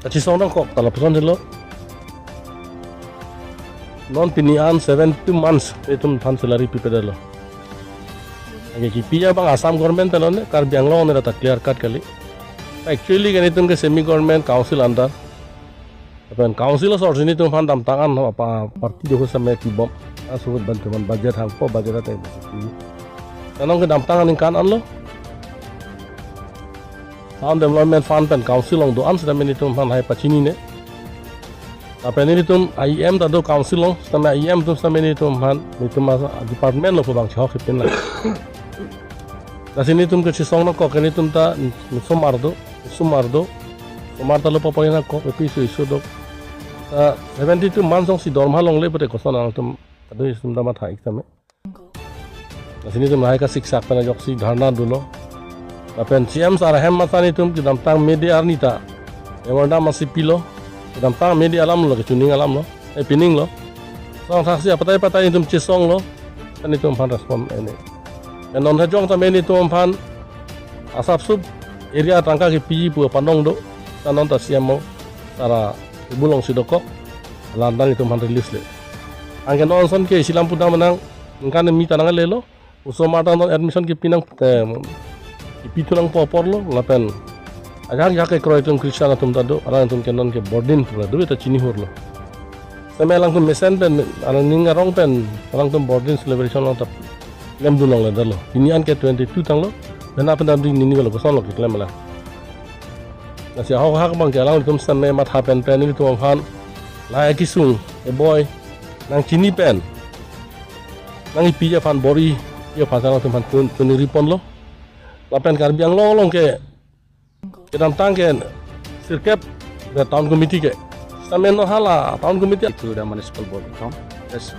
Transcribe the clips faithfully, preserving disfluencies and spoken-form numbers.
Kachesong nangkok ta lapuson silo. Non pini an seventy months itum aphan salary pipe detlo. Anke kipi abang Assam government ta lo ne, Karbi Anglong ne ta clear cut kali. Actually ke netum ke semi government council under. Lapen council asor si netum aphan damtang an apa party do same pibom. Asubut ban teman budget hangpo, budget ateng. Anong ke damtang aningkan anlo. Town Development Fund pen council along do-an sitame netum aphan hai pachinine. Lapen netum E M ta do council along, sitame E M atum sitame netum aphan, netum asa department lo pu bang chehok ipin lang. Lasi netum kachesong nangkok ke netum ta osomar do, osomar do. Osomar ta lo papari nangkok, epi isu isu do. Ta seventy-two months along si dorma longle pute koson atum kado isu ta matha ik tame. Lasi netum lahai kasiksak pen ajoksi dharna dolo. Lapen C M sar ahem masa netum kedamtang media arni ta memorandum masi pilo. Kedamtang media alam lo, kechuning alam lo, eh, pining lo. Song saksi apatai patai netum chesong lo. Netum aphan respond ene. Pen non hajong tame netum aphan asap sup area tangka kepi pu panong do. Ta non ta C M o sar atebul along si dokok. Lantang netum aphan release le. Anke non son ke isi lam pudam nang, ningkan mi ta nanglelo. Osomar ta non admission kepi nang, eh, kepi thu nangpo apor lo, lapen ajahak ajahak kekroi atum Christian atum ta do, alanglitum ke non ke boarding pura do, ta chinihur lo. Sitame alangtum mesen pen, alang ning arong pen, alangtum boarding celebration along ta klem dun longle detlo. Pini an ke twenty-two tanglo, pen apendam di nini lo, koson lo keklem alang. Lasi ahok hak abang ke alanglitum sitame matha pen pen netum aphan lahai kesung, e boy, nangchini pen nangkipi aphan bor-i, pi aphan alangtum aphan tun, tun-ri ponlo. Lapen Karbi Anglong along ke kedamtang ke sirkep the town committee ke. Sitame non hala town committee to the municipal board account. Yes.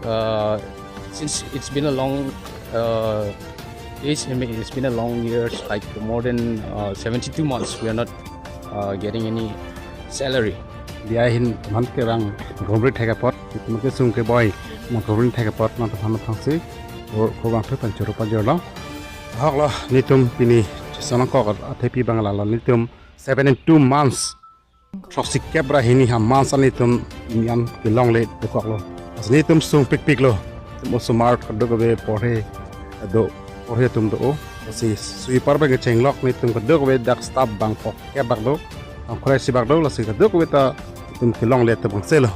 Uh, since it's been a long, uh, it's, I mean, it's been a long years, like more than, uh, seventy-two months, we are not, uh, getting any salary. Dia hin man ke rang gomri thek apot, man ke sung ke boy, man gomri thek apot, man to han thangsi, ko ko bang thek pen choro pajor lo. Ahok lo, netum pini chesong nangkok athepi abang lalo, netum seventy-two months. Throksi kep ra hini ha months an netum pini an kelongle dokok lo. Lasi netum sung pikpik lo. Netum osomar kadokave porhe do, porhe atum do. Lasi sweeper abang kechenglok netum kadokave dak staff bang phongo kep bak do. Bang phongo isi bak do, lasi kadokave ta netum kelongle atum abang si lo.